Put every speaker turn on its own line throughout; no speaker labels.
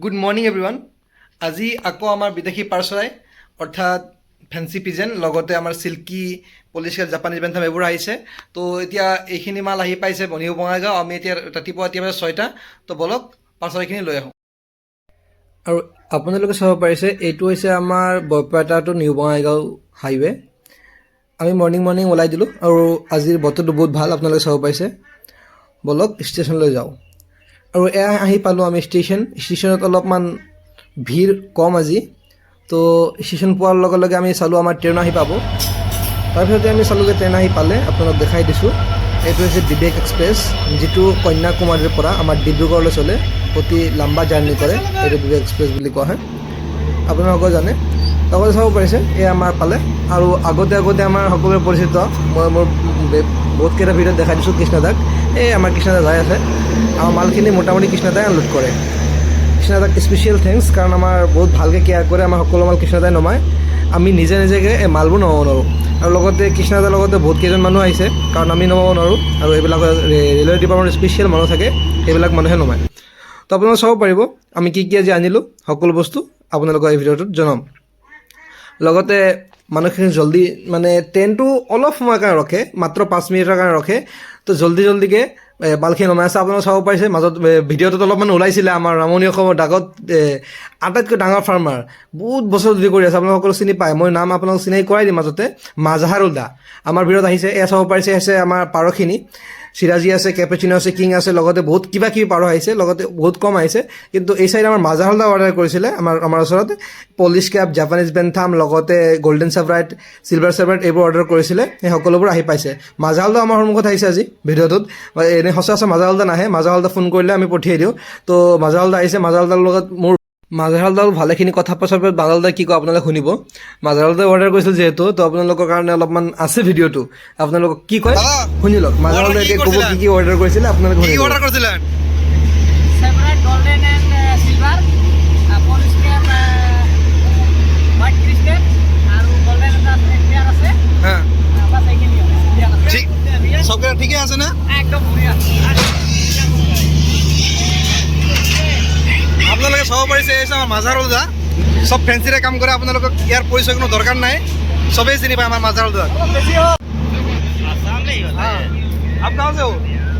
Good morning everyone. আজি আকৌ আমাৰ বিদেশী পাৰ চৰাই, অৰ্থাৎ ফেঞ্চি পিজেন, লগতে আমাৰ চিল্কি, পলিচিয়াল, জাপানীজ বেন্থাম এইবোৰ আহিছে। তো এতিয়া এইখিনি মাল আহি পাইছে নিউ বঙাইগাঁও। আমি এতিয়া ৰাতিপুৱা, এতিয়া বাজে 6টা। তো বলক, পাৰ চৰাইখিনি লৈ আহোঁ। আৰু আপোনালোকে চাব পাৰিছে, এইটো হৈছে আমাৰ Barpeta two new Bongaigaon highway. আমি মৰ্ণিং মৰ্ণিং ওলাই দিলোঁ আৰু আজিৰ বতৰটো বহুত ভাল, আপোনালোকে চাব পাৰিছে। বলক, ষ্টেচনলৈ যাওঁ। আৰু এয়া আহি পালোঁ আমি ষ্টেচন। ষ্টেচনত অলপমান ভিৰ কম আজি। তো ষ্টেচন পোৱাৰ লগে লগে আমি চালোঁ, আমাৰ ট্ৰেইন আহি পাব। তাৰপিছতে আমি চালোঁ যে ট্ৰেইন আহি পালে। আপোনালোক দেখাই দিছোঁ, এইটো হৈছে বিবেক এক্সপ্ৰেছ, যিটো কন্যাকুমাৰীৰ পৰা আমাৰ ডিব্ৰুগড়লৈ চলে। অতি লম্বা জাৰ্ণি কৰে। এইটো বিবেক এক্সপ্ৰেছ বুলি কোৱা হয়, আপোনালোকেও জানে। লগতে চাব পাৰিছে, এই আমাৰ পালে। আৰু আগতে আগতে আমাৰ সকলোৰে পৰিচিত, মই মোৰ বহুতকেইটা ভিডিঅ'ত দেখাই দিছোঁ কৃষ্ণদাক। এই আমাৰ কৃষ্ণদা যাই আছে। আমাৰ মালখিনি মোটামুটি কৃষ্ণদাই আনলোড কৰে। কৃষ্ণদাক স্পেচিয়েল thanks, কাৰণ আমাৰ বহুত ভালকৈ কেয়াৰ কৰে। আমাৰ সকলো মাল কৃষ্ণদাই নমায়, আমি নিজে নিজেকৈ এই মালবোৰ নমাব নোৱাৰোঁ। আৰু লগতে কৃষ্ণদাৰ লগতে বহুত কেইজন মানুহ আহিছে, কাৰণ আমি নমাব নোৱাৰোঁ। আৰু এইবিলাক ৰেলৱে ডিপাৰ্টমেণ্টৰ স্পেচিয়েল মানুহ থাকে, সেইবিলাক মানুহে নমায়। তো আপোনালোকে চাব পাৰিব, আমি কি কি আজি আনিলোঁ, সকলো বস্তু আপোনালোকক এই ভিডিঅ'টোত জনাম। লগতে মানুহখিনি জল্দি, মানে ট্ৰেইনটো অলপ সময়ৰ কাৰণে ৰখে, মাত্ৰ 5 মিনিটৰ কাৰণে ৰখে। তো জল্দি জল্দিকৈ মালখিনি নমাই আছে। আপোনালোকে চাব পাৰিছে, মাজত ভিডিঅ'টোত অলপমান ওলাইছিলে আমাৰ নামনি অসমৰ ডাকত আটাইতকৈ ডাঙৰ ফাৰ্মাৰ, বহুত বছৰ ধৰি কৰি আছে, আপোনালোক সকলো চিনি পায়। মই নাম আপোনালোক চিনাকি কৰাই দিম মাজতে। মাজাহাৰুল দা আমাৰ ভিডিঅ'ত আহিছে। এয়া চাব পাৰিছে, আছে আমাৰ পাৰখিনি। চিৰাজী আছে, কেপেচিনো আছে, কিং আছে, লগতে বহুত কিবা কিবি পাৰ আহিছে, লগতে বহুত কম আহিছে। কিন্তু এই চাইড আমাৰ মাজাহাৰুল দা অৰ্ডাৰ কৰিছিলে আমাৰ ওচৰত পলিচ কেপ, জাপানীজ বেন্থাম, লগতে গল্ডেন চাবৰাইট, চিলভাৰ চাবৰাইট এইবোৰ অৰ্ডাৰ কৰিছিলে। সেই সকলোবোৰ আহি পাইছে। মাজাহাৰুল দা আমাৰ সন্মুখত আহিছে আজি ভিডিঅ'টোত। এনেই সচৰাচৰ মাজাহাৰুল দা নাহে। মাজাহাৰুল দা ফোন কৰিলে আমি পঠিয়াই দিওঁ। তো মাজাহাৰুল দা আহিছে। মাজাহাৰুল দাৰ লগত মোৰ মাজাহাৰুল দাল ভালেখিনি কথা পাছৰ পিছত মাজাহাৰুল দাই কি কয় আপোনালোকে শুনিব। মাজাহাৰুল দাই অৰ্ডাৰ কৰিছিল যিহেতু, তো আপোনালোকৰ কাৰণে অলপমান আছে ভিডিঅ'টো। আপোনালোকক কি কয় শুনি লওক। মাজাহাৰুল দাই এতিয়া ক'ব কি কি অৰ্ডাৰ কৰিছিলে, আপোনালোকে শুনি লওক।
অৰ্ডাৰ কৰিছিলে?
Sebright golden and silver, Polish cap white crested আৰু গল্ডেন এটা পেয়াৰ আছে। বাস, এইখিনি আছে।
ঠিক, চবকেইটা ঠিকে আছে না?
একদম বঢ়িয়া।
আপোনালোকে চাব পাৰিছে, এই আমাৰ মাজাৰুল দা চব ফেঞ্চিৰে কাম কৰে। আপোনালোকক ইয়াৰ পৰিচয় কোনো দৰকাৰ নাই, চবেই চিনি পায় আমাৰ মাজাৰুল দাক। आप कहाँ से हो?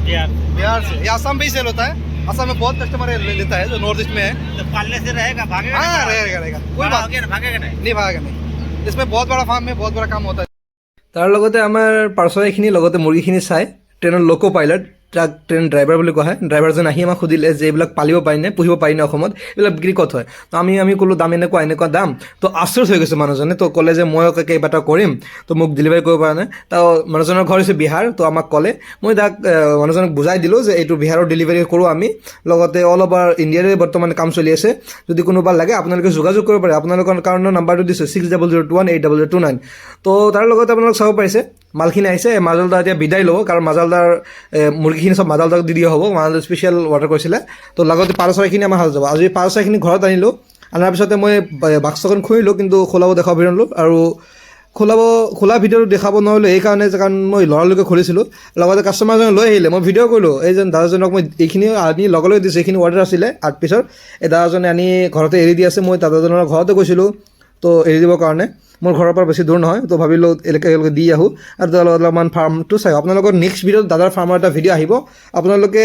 बिहार।
बिहार से। ये असम में ही सेल होता है। असम में बहुत कस्टमर लेता है जो नॉर्थ ईस्ट में है।
तो पालने से रहेगा, भागेगा?
हाँ।
नहीं?
रहेगा, रहेगा, कोई
बड़ा
बात
हो गया ना, भागेगा नहीं?
नहीं, भागेगा नहीं। इसमें बहुत बड़ा फार्म है, बहुत बड़ा काम होता है।
তাৰ লগতে আমাৰ পাৰ চৰাইখিনি লগতে মুৰ্গীখিনি চাই ট্ৰেইনৰ লোকো পাইলট, তাক ট্ৰেইন ড্ৰাইভাৰ বুলি কোৱা হয়, ড্ৰাইভাৰজন আহি আমাক সুধিলে যে এইবিলাক পালিব পাৰিনে, পুহিব পাৰিনে অসমত, এইবিলাক বিক্ৰী ক'ত হয়? তো আমি ক'লোঁ দাম এনেকুৱা এনেকুৱা দাম। তো আচৰিত হৈ গৈছে মানুহজনে। তো ক'লে যে মই কেইবাটাও কৰিম, তো মোক ডেলিভাৰী কৰিব পৰা নাই। তো মানুহজনৰ ঘৰ হৈছে বিহাৰ। তো আমাক ক'লে, মই তাক মানুহজনক বুজাই দিলোঁ যে এইটো বিহাৰৰ ডেলিভাৰী কৰোঁ আমি, লগতে অল অভাৰ ইণ্ডিয়াৰে বৰ্তমান কাম চলি আছে। যদি কোনোবা লাগে, আপোনালোকে যোগাযোগ কৰিব পাৰে। আপোনালোকৰ কাৰণে নাম্বাৰটো দিছোঁ, 6002180029। তো তাৰ লগতে আপোনালোক চাব পাৰিছে, মালখিনি আহিছে। মাজালদা এতিয়া বিদায় ল'ব, কাৰণ মাজালদাৰ মুৰ্গীখিনি চব মাজালদাক দি দিয়া হ'ব। মাজালদা স্পেচিয়েল অৰ্ডাৰ কৰিছিলে। তো লগতে পাৰ চৰাইখিনি আমাৰ হাতত যাব। আজি পাৰ চৰাইখিনি ঘৰত আনিলোঁ। অনাৰ পিছতে মই বাক্সখন খুলিলোঁ, কিন্তু খোলাব দেখাব ভিডিঅ' আৰু খোলা ভিডিঅ'টো দেখাব নোৱাৰিলোঁ এইকাৰণে যে কাৰণ মই লৰালৰিকৈ খুলিছিলোঁ। লগতে কাষ্টমাৰজনে লৈ আহিলে, মই ভিডিঅ' কৰিলোঁ। এইজন দাদাজনক মই এইখিনি আনি লগে লগে দিছোঁ। এইখিনি অৰ্ডাৰ আছিলে 8 পিছৰ। এই দাদাজনে আনি ঘৰতে এৰি দি আছে। মই দাদাজনৰ ঘৰতে গৈছিলোঁ, তো এৰি দিবৰ কাৰণে। মোৰ ঘৰৰ পৰা বেছি দূৰ নহয়, তো ভাবিলোঁ একেলগে দি আহোঁ আৰু তাৰ লগত অলপমান ফাৰ্মটো চাই। আপোনালোকৰ নেক্সট ভিডিঅ'ত দাদাৰ ফাৰ্মৰ এটা ভিডিঅ' আহিব। আপোনালোকে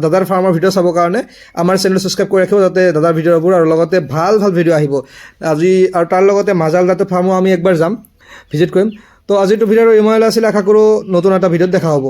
দাদাৰ ফাৰ্মৰ ভিডিঅ' চাবৰ কাৰণে আমাৰ চেনেলটো ছাবস্ক্ৰাইব কৰি ৰাখিব, যাতে দাদাৰ ভিডিঅ'বোৰ আৰু লগতে ভাল ভাল ভিডিঅ' আহিব আজি। আৰু তাৰ লগতে মাজাল দাঁতৰ ফাৰ্মো আমি একবাৰ যাম, ভিজিট কৰিম। তো আজিৰটো ভিডিঅ'টো ইমানলৈ আছিলে। আশা কৰোঁ নতুন এটা ভিডিঅ'ত দেখা হ'ব।